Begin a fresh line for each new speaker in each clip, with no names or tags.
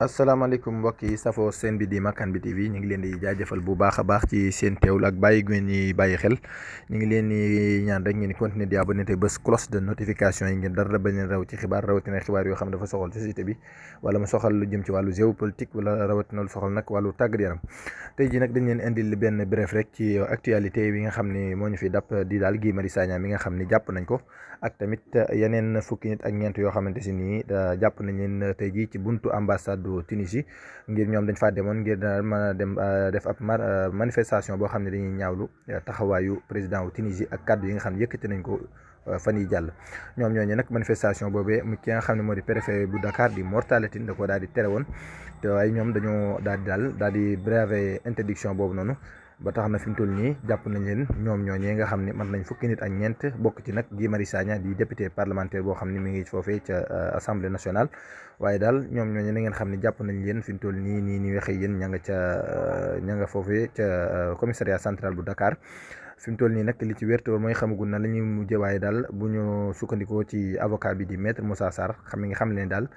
asalaamaaleykum mbokk yi safoo seen bi di Makane bi TV ñu ngi leen di jaajëfal bu baax a baax ci seen teewlu ak bàyyi gu ngeen ñi bàyyi xel ñu ngi leen di ñaan rek ngeen di continuer di abonné te bés cloche de notification yi ngeen dara bañ a raw ci xibaar rawatina xibaar yoo xam ne dafa soxal société bi wala mu soxal lu jëm ci wàllu géopolitique wala rawatina lu soxal nag wàllu tàggat yaram tey ji nag dañ leen indil benn bref rek ci actualité bi nga xam ne moo ñu fi dàpp di daal Guy Marius Sagna mi nga xam ne jàpp nañ ko ak tamit yeneen fukki nit ak ñeent yoo xamante si nii jàpp nañ leen tey jii ci buntu ambassade du Tunisie ngir ñoom dañ faa demoon ngir mën a dem def ab manifestation boo xam ne dañuy ñaawlu taxawaayu président wu Tunisie ak kàddu yi nga xam ne yëkkati nañ ko fan yi jàll. ñoom ñooñu nag manifestation boobee mu ki nga xam ne moo di préfet bu Dakar di Mor Talla Tine da ko daal di tere woon te waaye ñoom dañoo daal di braver interdiction boobu noonu. ba tax na fi mu toll nii jàpp nañ leen ñoom ñooñee nga xam ne mën nañ fukki nit ak ñeent bokk ci nag Guy Marius Sagna di député parlementaire boo xam ne mi ngi foofee ca assemblée nationale waaye daal ñoom ñooñu na ngeen xam ne jàpp nañ leen fi mu toll nii waxee yéen ña nga foofee ca commissariat central bu Dakar fi mu toll nii nag li ci wér te mooy xamagul na la ñuy mujjee waaye daal bu ñu sukkandikoo ci avocat bi di maître Moussa Sarr nga xam ne daal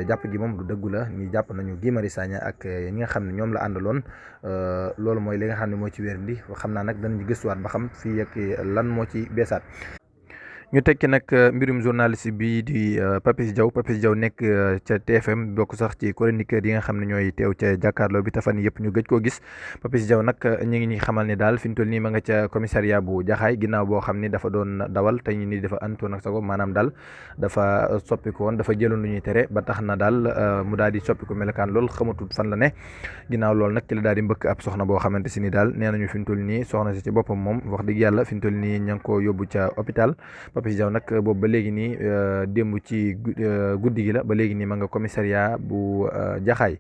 jàpp gi moom du dëggu la ni jàpp nañu Guy Marius Sagna ak ñi nga xam ne ñoom la àndaloon loolu mooy li nga xam ne moo ci wér ndi xam naa nag danañu gëstuwaat ba xam fii ak lan moo ci beesaat. ñu tekki nag mbirum journaliste bi di Papis Diaw nekk ca TFM bokk sax ci chroniqueur yi nga xam ne ñooy teew ca jàkkaarloo bi te fan yëpp ñu gëj koo gis Papis Diaw nag ñu ngi ñuy xamal ne daal fi ñu toll nii ma nga ca commissariat bu Jaxaay ginnaaw boo xam ne dafa doon dawal te ñu ni dafa antoon ak sago maanaam daal dafa soppiku woon dafa jëloon lu ñuy tere ba tax na daal mu daal di soppiku melokaan lool xamatul fan la ne ginnaaw loolu nag ci la daal di mbëkk ab soxna boo xamante si ni daal nee nañu fi ñu toll nii soxna si ci boppam moom wax dëgg yàlla fi ñu toll nii ña ngi ko yóbbu ca hôpital Papis Diaw nag boobu ba léegi nii démb ci guddi gi la ba léegi nii ma nga commissariat bu Jaxaay